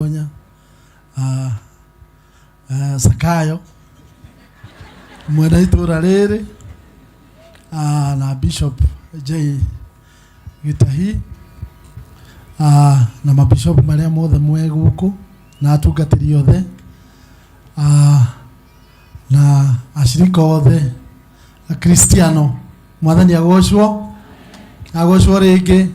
Mwanya Sakayo mwene itũra rĩrĩ na Bishop J Gĩtahi na mabishop marĩa mothe mwe gũkũ na atungatĩri othe na ashirika othe akristiano. Mwathani agocwo, agocwo rĩngĩ.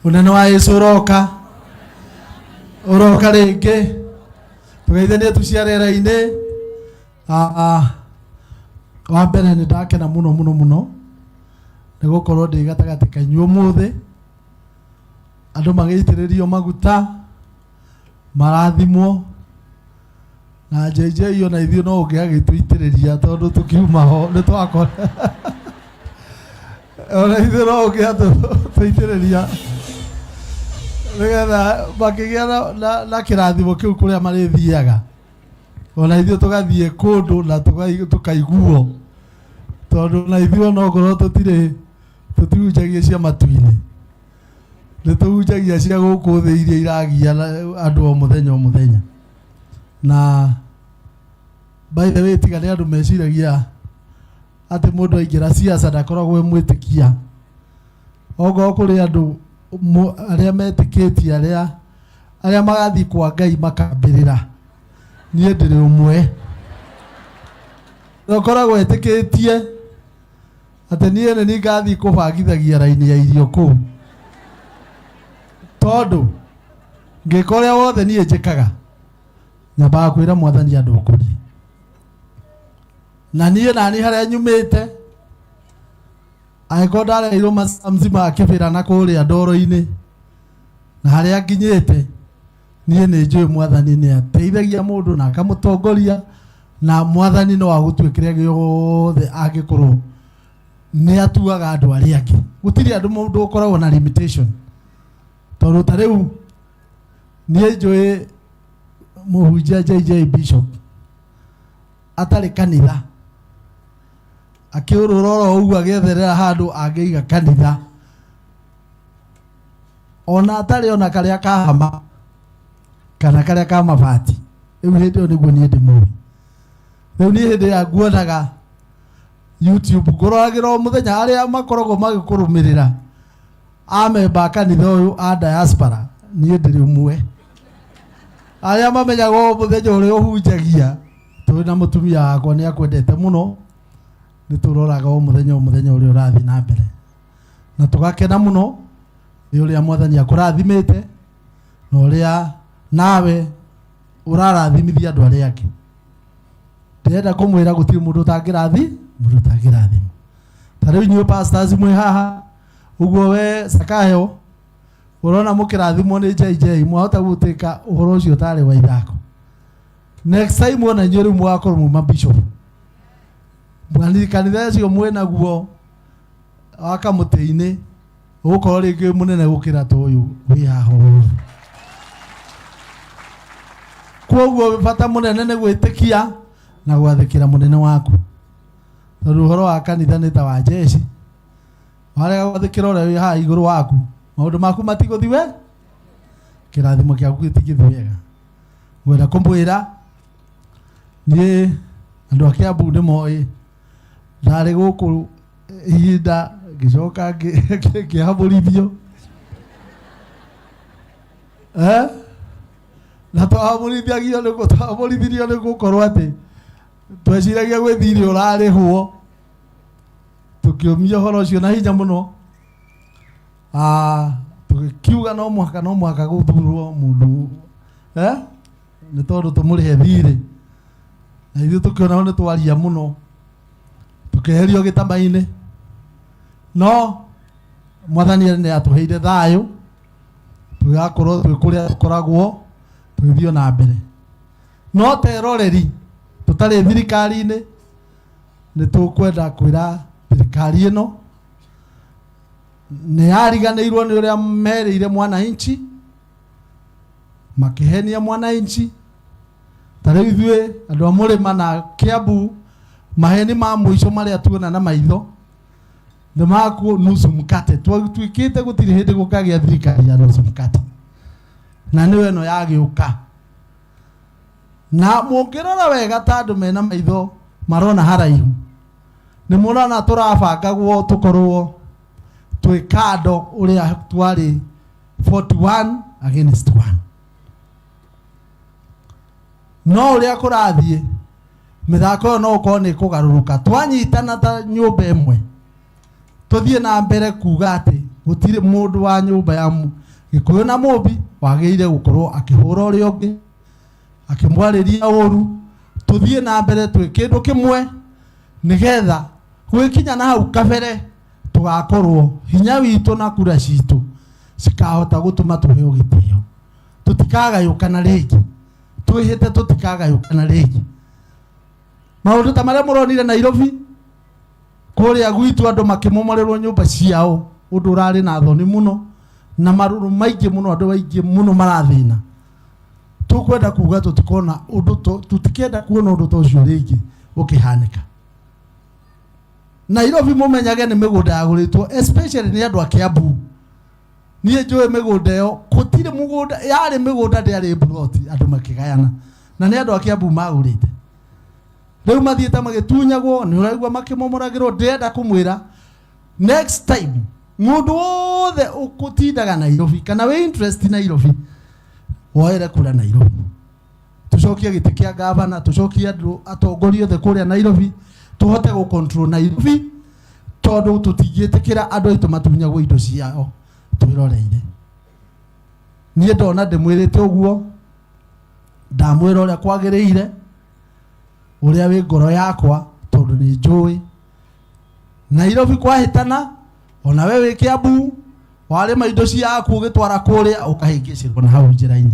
Ũnene wa Yesu ũroka, ũroka rĩngĩ. Tũgeithanie tu cia rĩera-inĩ. Wa mbere nĩ ndakena mũno mũno mũno nĩ gũkorwo ndĩ gatagatĩ kanyu ũmũthĩ, andũ magĩitĩrĩrio maguta, marathimwo na JJ. Ona ithuĩ no ũngĩagĩtũitĩrĩria tondũ tũkiuma ho nĩ twakora ona ithuĩ no ũngĩatũitĩrĩria nĩgetha makĩgĩa na kĩrathimo kĩu kũrĩa marĩthiaga, ona ithuĩ tũgathiĩ kũndũ na tũkaiguo, tondũ na ithuĩ onokorwo tũtirĩ tũtihunjagia cia matu-inĩ, nĩ tũhunjagia cia gũkũ thĩ iria iragia andũ o mũthenya o mũthenya. Na by the way, tiga nĩ andũ meciragia atĩ mũndũ aingĩra siasa ndakoragwo e mwĩtĩkia. Okorwo kũrĩ andũ arĩa metĩkĩtie, arĩa magathiĩ kwa Ngai makambĩrĩra, niĩ ndĩrĩ ũmwe na ũkoragwo etĩkĩtie atĩ niĩ nĩ ngathiĩ kũbangithagia raini ya irio kũu, tondũ ngĩka ũrĩa wothe niĩ njĩkaga, nyambaga kwĩra Mwathani andongorie. Na niĩ nani harĩa nyumĩte, angĩkorwo ndareheirwo macamci ma kĩbĩra na kũrĩa ndoro-inĩ na harĩa nginyĩte, niĩ nĩ njũĩ Mwathani nĩ ateithagia mũndũ na akamũtongoria, na Mwathani no agũtue kĩrĩa gĩothe angĩkorwo nĩ atuaga andũ arĩa angĩ. Gũtirĩ andũ mũndũ ũkoragwo na limitation, tondũ ta rĩu niĩ njũĩ mũhunjia JJ Bishop atarĩ kanitha, akĩũrũra oro ũguo agĩetherera handũ angĩiga kanitha, ona atarĩ ona karĩa ka hama kana karĩa ka mabati. Rĩu hĩndĩ ĩyo nĩguo niĩ ndĩmũĩ. Rĩu niĩ hĩndĩ ĩrĩa nguonaga YouTube, ngũroragĩra o mũthenya arĩa makoragwo magĩkũrũmĩrĩra amemba a kanitha ũyũ a diaspora, niĩ ndĩrĩ ũmwe arĩa mamenyaga o mũthenya ũrĩa ũhunjagia. Tũrĩ na mũtumia wakwa, nĩ akwendete mũno, nĩ tũroraga o mũthenya o mũthenya ũrĩa ũrathiĩ na mbere, na tũgakena mũno nĩ ũrĩa Mwathani akũrathimĩte na ũrĩa nawe ũrarathimithia andũ arĩa angĩ. Ndĩrenda kũmwĩra gũtirĩ mũndũ ũtangĩrathi mũndũ ũtangĩrathimwo. Ta rĩu inyuĩ pastors mwĩ haha ũguo, we Sakayo, ũrona mũkĩrathimwo nĩ JJ, mwahota gũtuĩka ũhoro ũcio ũtarĩ wa ithako. Next time ona inyuĩ rĩu mũgakorwo muma bishop Mwathani, kanitha ũcio mwĩnaguo wa kamũtĩ-inĩ ũgũkorwo rĩngĩ wĩ mũnene gũkĩra ta ũyũ wĩ haha ũmũthĩ. Kwoguo bata mũnene nĩ gwĩtĩkia na gwathĩkĩra mũnene waku, tondũ ũhoro wa kanitha nĩ ta wa jeshi. Warega gwathĩkĩra ũrĩa wĩ haha igũrũ waku, maũndũ maku matigũthiĩ we, kĩrathimo gĩaku gĩtingĩthiĩ wega. Ngwenda kũmwĩra niĩ andũ a Kiambu nĩ moĩ ndarĩ gũkũ ihinda, ngĩcoka ngĩhamũrithio, eh? Na twahamũrithagio nĩ twahamũrithirio nĩ gũkorwo atĩ tweciragia gwĩ thirĩ ũrarĩhwo. Tũkĩũmia ũhoro ũcio na hinya mũno. Tũgĩkiuga no mũhaka gũthurwo mũndũ, eh? Nĩ tondũ tũmũrĩhe thirĩ. Na ithuĩ tũkĩona nĩ twaria mũno, tũkĩeherio gĩtama-inĩ, no Mwathani nĩ atũheire thayũ, tũgakorwo twĩ kũrĩa tũkoragwo tũgĩthiĩ na mbere. No teroreri tũtarĩ thirikari-inĩ, nĩ tũkwenda kwĩra thirikari ĩno nĩ yariganĩirwo nĩ ũrĩa merĩire mwananchi, makĩhenia mwananchi. Ta rĩu ithuĩ andũ a mũrĩma na Kiambu, maheni ma mũico marĩa tuona na maitho nĩ makuo nusu mkate. Twatuĩkĩte gũtirĩ hĩndĩ gũkagĩa thirikari ya nusu mkate. Na nĩyo ĩno yagĩũka. Na mũngĩrora wega ta andũ mena maitho marona haraihu, nĩ mũrona tũrabangagwo tũkorwo twĩ kando ũrĩa twarĩ 41 against 1. No ũrĩa kũrathiĩ, mĩthako ĩyo no ũkorwo nĩ ĩkũgarũrũka. Twanyitana ta nyũmba ĩmwe, tũthiĩ na mbere kuga atĩ gũtirĩ mũndũ wa nyũmba ya Gĩkũyũ na Mũmbi wagĩrĩire gũkorwo akĩhũra ũrĩa ũngĩ, akĩmwarĩria ũru. Tũthiĩ na mbere twĩ kĩndũ kĩmwe, nĩgetha gwĩkinya na hau kabere tũgakorwo hinya witũ na kura citũ cikahota gũtũma tũheo gĩtĩo. Tũtikagayũkana rĩngĩ, twĩhĩte tũtikagayũkana rĩngĩ. Maũndũ ta marĩa mũronire Nairobi kũrĩa gwitũ, andũ makĩmomorerwo nyũmba ciao, ũndũ ũrarĩ na thoni mũno na marũrũ maingĩ mũno, andũ aingĩ mũno marathĩna. Tũkwenda kuga tũtikona ũndũ, tũtikenda kuona ũndũ ta ũcio rĩngĩ ũkĩhanĩka Nairobi. Mũmenyage nĩ mĩgũnda yagũrĩtwo especially nĩ andũ a Kiambu. Niĩ njũĩ mĩgũnda ĩyo, gũtirĩ mũgũnda, yarĩ mĩgũnda, ndĩarĩ mburoti. Andũ makĩgayana na nĩ andũ a Kiambu magũrĩte. Rĩu mathiĩte magĩtunyagwo, nĩ ũraigua makĩmomoragĩrwo. Ndĩrenda kũmwĩra, next time mũndũ wothe ũkũtindaga Nairobi kana wĩ interest Nairobi, woere kura Nairobi. Tucokie gĩtĩ kĩa gavana, tucokie andũ atongoria othe kũrĩa Nairobi, tũhote gũ control Nairobi, tondũ tũtingĩtĩkĩra andũ aitũ matunyagwo indo ciao twĩroreire. Niĩ ndona ndĩmwĩrĩte ũguo, ndamwĩra ũrĩa kwagĩrĩire, ũrĩa wĩ ngoro yakwa, tondũ nĩ njũĩ Nairobi kwahĩtana. Ona we wĩ Kiambu warĩma indo ciaku ũgĩtwara kũrĩa, ũkahĩngĩcĩrwo na hau njĩra-inĩ,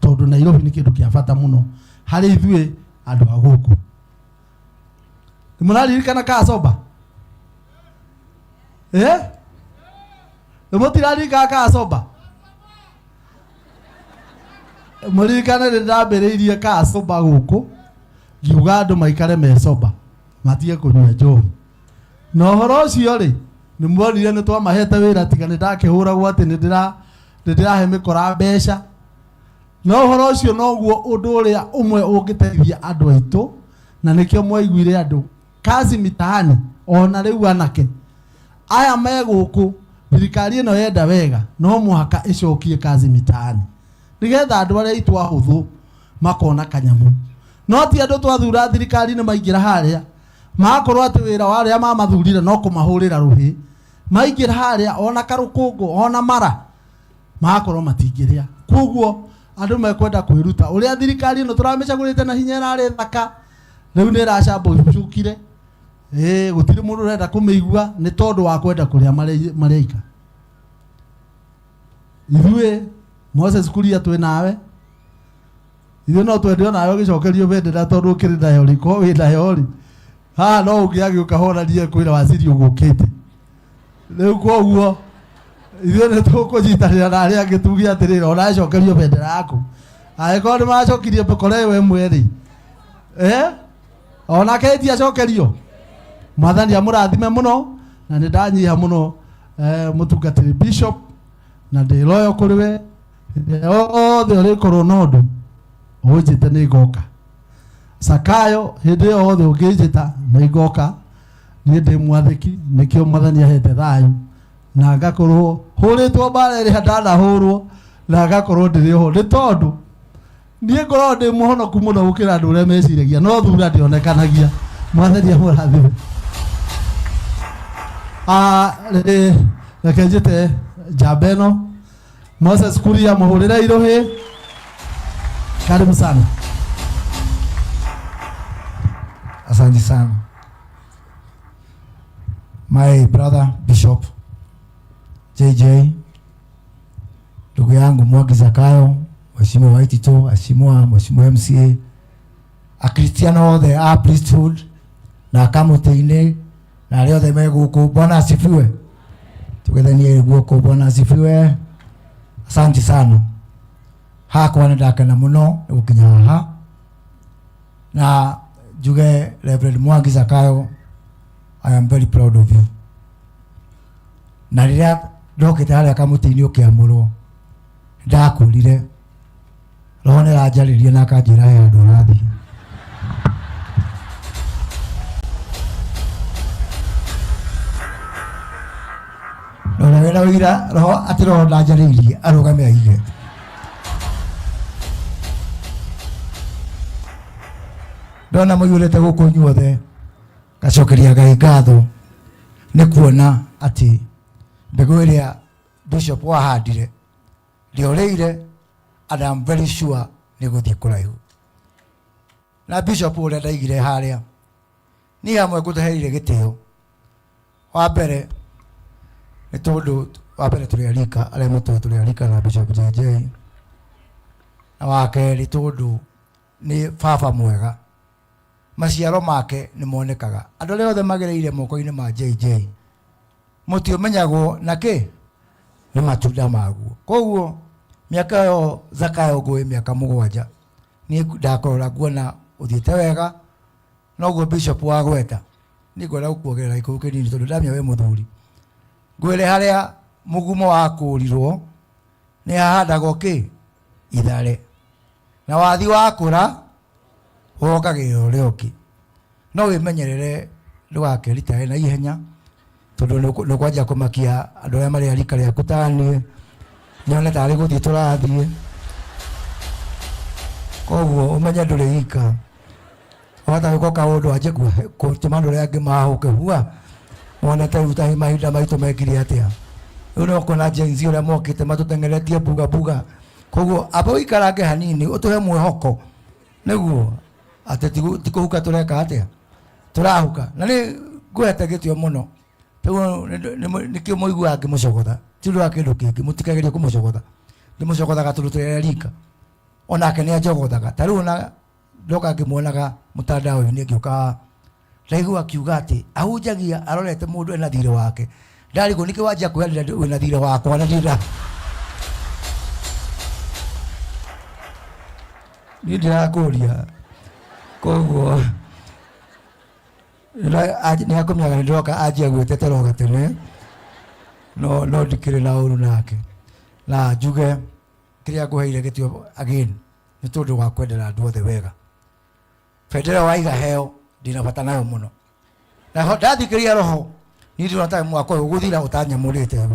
tondũ Nairobi nĩ kĩndũ kĩa bata mũno harĩ ithuĩ andũ a gũkũ. Nĩ mũraririkana Kasoba? Eh, nĩ mũtiraririkana Kasoba? Mũririkane nĩ ndambĩrĩirie Kasoba gũkũ, ngiuga andũ maikare me sober, matige kũnyua njohi. Na ũhoro ũcio rĩ, nĩ muonire nĩ twamahete wĩra, tiga nĩ ndakĩhũragwo atĩ nĩ ndĩrahe mĩkora mbeca. No ũhoro ũcio noguo ũndũ ũrĩa ũmwe ũngĩteithia andũ aitũ, na nĩkĩo mwaiguire andũ kazi mitaani. Ona rĩu anake aya me gũkũ, thirikari ĩno yenda wega, no mũhaka ĩcokie kazi mitaani, nĩgetha andũ arĩa aitũ ahũthũ makona kanyamũ. No ti andũ twathura thirikari nĩ maingĩra harĩa, magakorwo atĩ wĩra wa arĩa mamathurire no kũmahũrĩra rũhĩ. Maingĩra harĩa, ona karũkũngũ ona mara magakorwo matingĩrĩa. Koguo andũ mekwenda kwĩruta ũrĩa thirikari ĩno tũramĩcagũrĩte na hinya ĩrarĩ thaka, rĩu nĩ ĩracambũcũkire. Ĩĩ, gũtirĩ mũndũ ũrenda kũmĩigua nĩ tondũ wa kwenda kũrĩa mareika. Ithuĩ Moses Kuria twĩ nawe, ithuĩ no twende onawe ũgĩcokerio bendera, tondũ ũkĩrĩ nayo rĩ, ko wĩ nayo rĩ haha, no ũngĩ agĩũka honanie kwĩra waziri ũgũkĩte rĩu. Koguo ithuĩ nĩ tũkũnyitanĩra na arĩa angĩ tuge atĩrĩrĩ, ona cokerio bendera yaku, angĩkorwo nĩ macokirie mĩkora ĩyo ĩmwe rĩ, eh, onake ti acokerio. Mwathani amũrathime mũno, na nĩ ndanyiha mũno. Mũtungatĩri bishop, na ndĩ loyo kũrĩ we. Hĩndĩ yothe ũrĩkorwo na ũndũ ũnjĩte, nĩ ngoka. Sakayo, hĩndĩ ĩyo yothe ũngĩnjĩta, nĩ ngoka. Niĩ ndĩ mwathĩki, nĩkĩo Mwathani ahete thayũ na ngakorwo hũrĩtwo mbara ĩrĩa ndanahũrwo, na ngakorwo ndĩrĩ ho, nĩ tondũ niĩ ngoragwo ndĩ mũhonoku mũno gũkĩra andũ ũrĩa meciragia, no thura ndĩonekanagia. Mwathani amũrathime. Ah, reke njĩte njamba ĩno, Moses Kuria, mũhũrĩre irũhĩ. Karibu sana. Asante sana. My brother Bishop JJ, ndugu yangu Mwangi Zakayo, Mheshimiwa Waititu, Mheshimiwa Mheshimiwa MCA, Akristiano othe a priesthood na kamũtĩ-inĩ na arĩa othe me gũkũ, Bwana asifiwe. Tugethanie guoko, Bwana asifiwe. Asante sana. Hakwa nĩ ndakena mũno nĩ gũkinya haha na njuge Reverend Mwangi Zakayo, I am very proud of you. Na rĩrĩa ndokĩte harĩa kamũtĩ-inĩ ũkĩamũrwo, ndakwĩrire Roho nĩ aranjarĩria na akanjĩra he handũ ũrathiĩ. Na ũrĩa wĩna ũira roho atĩ roho ndanjarĩirie arũgame aige. Ndona mũiyũrĩte gũkũ inyuothe ngacokeria Ngai ngatho nĩ kuona atĩ mbegũ ĩrĩa Bishop wahandire ndĩorĩire and I'm very sure nĩ gũthiĩ kũraihu. Na Bishop ũrĩa ndaigire harĩa niĩ hamwe ngũtũheire gĩtĩo wa mbere nĩ tondũ wa mbere tũrĩ a rika arĩa matũĩ tũrĩ a rika na Bishop JJ, na wa kerĩ tondũ nĩ baba mwega, maciaro make nĩ monekaga. Andũ arĩa othe magereire moko-inĩ ma JJ mũtĩ ũmenyagwo na kĩ nĩ matunda maguo. Koguo mĩaka ĩyo Zakayo ngũĩ mĩaka 7 niĩ ndakũrora nguona ũthiĩte wega, noguo Bishop wagweta niĩ ngwenda gũkuongerera gĩkũyũ kĩnini tondũ ndamenya wĩ mũthuri. Ngwĩre harĩa mũgumo wakũrirwo nĩ hahandagwo kĩ ithare, na wathi wakũra wongagĩrĩra ũrĩa ũngĩ. No wĩmenyerere ndũgakeritae na ihenya tondũ nĩ ũkwanjia kũmakia andũ arĩa marĩ a rika rĩaku ta niĩ, nyone tarĩ gũthiĩ tũrathiĩ. Koguo ũmenye ndũrĩ ika, wahota gwĩka kaũndũ wanjie gũtũma andũ arĩa angĩ mahũke hua, wone ta rĩu ta mahinda maitũ mekire atĩa. Rĩu no ũkona Gen Z ũrĩa mokĩte matũteng'eretie buga buga. Koguo amba ũikarange hanini ũtũhe mwĩhoko nĩguo atĩ ti kũhuka tũreka atĩa, tũrahuka. Na nĩ ngũhete gĩtĩo mũno rĩu nĩkĩo mũiguaga ngĩmũcogotha, ti ũndũ wa kĩndũ kĩngĩ, mũtikagerie kũmũcogotha. Ndĩmũcogothaga tondũ tũrĩ a rika, onake nĩ anjogothaga. Ta rĩu ona ndoka ngĩmuonaga mũtandao-inĩ ngĩũka haha, ndaigua akiuga atĩ ahunjagia arorete mũndũ ena thirĩ wake. Ndarigwo nĩkĩ wanjia kwĩyarĩria wĩna thirĩ wakwa na ndirĩ niĩ ndirakũria. Koguo nĩ akũmenyaga nĩ ndĩroka anjia gwĩtetera o gatene, no ndikĩrĩ na ũru nake. Na njuge kĩrĩa ngũheire gĩtĩo again nĩ tondũ wa kwendera andũ othe wega. Bendera waiga heo ndĩna bata nayo mũno. Na ho ndathikĩrĩria roho niĩ ndĩrona ta mwaka ũyũ ũgũthira ũtanyamũrĩte.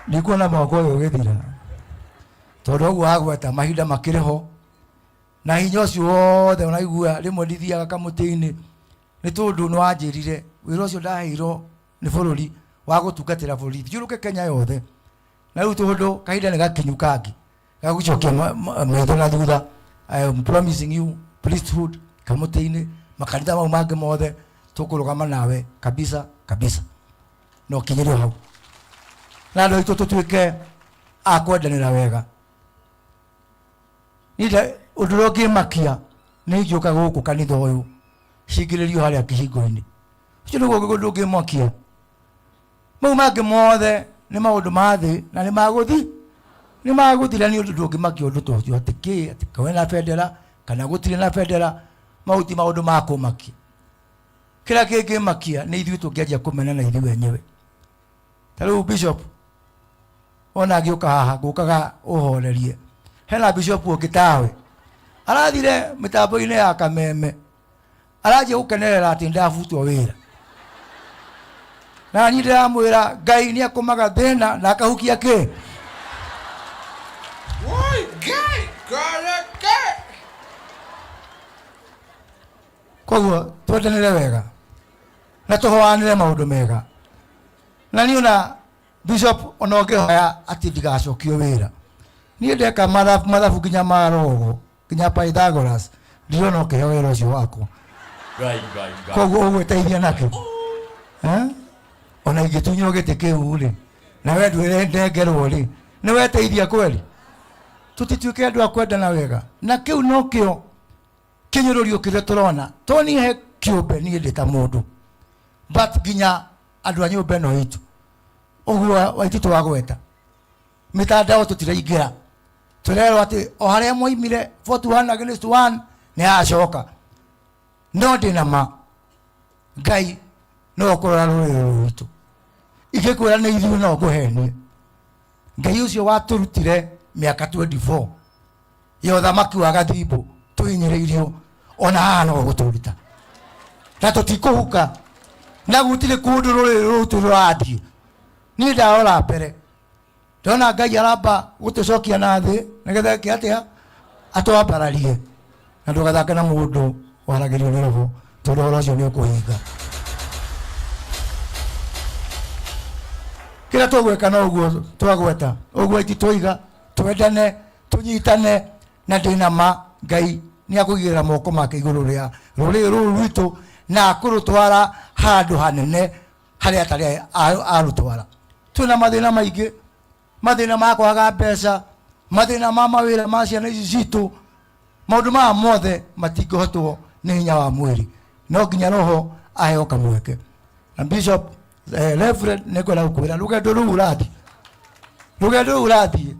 Ndikuona mwaka ũyũ ũgĩthira tondũ ũguo wagweta mahinda makĩrĩ ho na hinya ũcio wothe ũraigua rĩmwe ndithiaga kamũtĩ-inĩ nĩ tondũ nĩ wanjĩrire wĩra ũcio ndaheirwo nĩ bũrũri wa gũtungatĩra bũrũri thiũrũke Kenya yothe, na rĩu tondũ kahinda nĩ gakinyu kangĩ ga gũcokia maitho na thutha, I am promising you priesthood kamũtĩ-inĩ, makanitha mau mangĩ mothe tũkũrũgama nawe kabisa kabisa, na ũkinyĩrio hau na andũ aitũ tũtuĩke a kwendanĩra wega. Niĩ ũndũ ũrĩa ũngĩmakia nĩ ingĩũka gũkũ kanitha ũyũ cingĩrĩrio harĩa kĩhingo-inĩ, ũcio nĩguo ũndũ ũngĩmakia. Mau mangĩ mothe nĩ maũndũ ma thĩ na nĩ magũthi nĩ magũthira. Nĩ ũndũ ndũngĩmakia ũndũ ta ũcio atĩ kĩ atĩ kwĩ na bendera kana gũtirĩ na bendera, mau ti maũndũ ma kũmakia. Kĩrĩa kĩngĩmakia nĩ ithuĩ tũngĩanjia kũmenana ithuĩ wenyewe. Ta rĩu Bishop ona angĩũka haha ngũkaga ũhorerie, hena Bishop ũngĩ tawe arathire mĩtambo-inĩ ya kameme aranjia gũkenerera atĩ ndabutwo wĩra, na niĩ ndĩramwĩra Ngai nĩ akũmaga thĩna na akahukia kĩ. Koguo twendanĩre wega na tũhoanĩre maũndũ mega. Na niĩ ona Bishop ona ũngĩhoya atĩ ndigacokio wĩra, niĩ ndeka mathabu nginya ma rogo nginya Pythagoras ndirona ũkĩheo wĩra ũcio wakwa. Koguo ũgwĩteithia nakĩ? Ona ingĩtunywo gĩtĩ kĩu rĩ, na we ndwĩre ndengerwo rĩ, nĩ weteithia kweli? Tũtituĩke andũ a kwendana wega, na kĩu nokĩo kĩnyũrũrio kĩrĩa tũrona. To niĩ he kĩũmbe, niĩ ndĩ ta mũndũ, but nginya andũ a nyũmba ĩno itũ ũguo Waititũ wagweta mĩtandao tũtiraingĩra, tũrerwo atĩ o harĩa mwaimire 41 against 1 nĩ acoka. No ndĩna ma Ngai no ũkũrora rũrĩrĩ rũrũ rwitũ, ingĩkwĩra nĩ ithuĩ no ngũhenie. Ngai ũcio watũrutire mĩaka 24 ya ũthamaki wa gathimbo tũhinyĩrĩirio, ona haha no gũtũruta na tũtikũhuka na gũtirĩ kũndũ rũrĩrĩ rũu rũrathiĩ. Niĩ ndarora mbere ndona Ngai aramba gũtũcokia na thĩ nĩgetha eke atĩa, atwambararie, na ndũgathake na mũndũ waragĩrio nĩ roho, tondũ ũhoro ũcio nĩ ũkũhinga. Kĩrĩa tũgwĩka no ũguo twagweta, ũguo iti tũiga, twendane, tũnyitane, na ndĩna ma Ngai nĩ akũigĩrĩra moko make igũrũ rĩa rũrĩrĩ rũrũ rwitũ na akũrũtwara handũ hanene harĩa atarĩ arũtwara. Twĩna mathĩna maingĩ, mathĩna ma kwaga mbeca, mathĩna ma mawĩra ma ciana ici citũ, maũndũ maya mothe matingĩhotwo nĩ hinya wa mwĩrĩ, no nginya roho aheo kamweke. Na Bishop, Reverend, nĩ ngwenda gũkwĩra rũgendo rũu ũrathiĩ, rũgendo rũu ũrathiĩ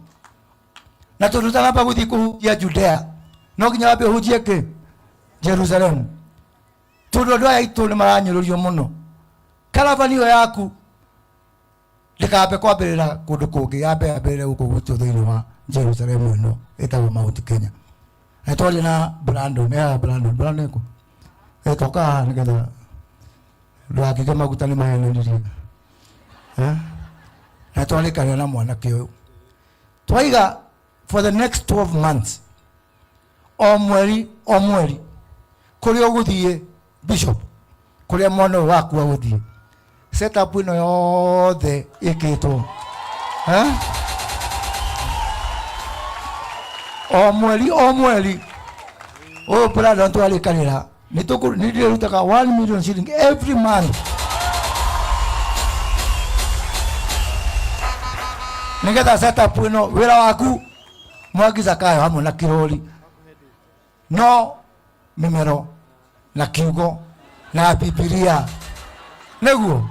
na tondũ ũtanamba gũthiĩ kũhunjia Judea no nginya wambe ũhunjie kĩ Jerusalemu, tondũ andũ aya aitũ nĩ maranyũrũrio mũno. Karavani ĩyo yaku ndĩkambe kwambĩrĩra kũndũ kũngĩ, yambe yambĩrĩre gũkũ gwitũ thĩinĩ wa Jerusalemu ĩno ĩtagwo Mount Kenya. Na twaria na Brandon, ya Brandon, Brandon ĩkũ? Toka haha nĩgetha ndũgakĩge maguta nĩ mahenanirie. Na twarĩkanĩra na mwanake ũyũ twaiga for the next 12 months, o mweri o mweri, kũrĩa ũgũthiĩ Bishop, kũrĩa mwana ũyũ waku agũthiĩ, setup ĩno yothe ĩkĩtwo. O mweri o mweri ũyũ Brandon twarĩkanĩra nĩ ndĩrutaga 1 million shilling every month nĩgetha setup ĩno wĩra waku Mwangi Zakayo hamwe na Kirori no mĩmero na kiugo na Bibilia nĩguo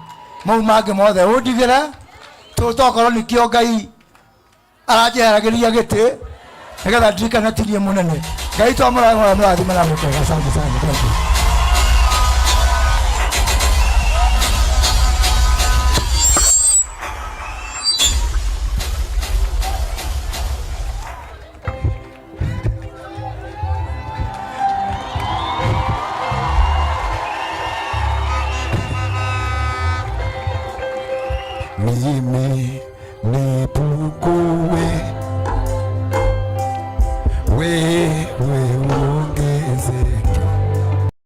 mau mangĩ mothe ũndigĩre tokorwo nĩkĩo Ngai aranjeheragĩria gĩtĩ nĩgetha ndirikane tirie mũnene. Ngai twamũrathime na mũkega. Asante sana, thank you. Mimi ni puku.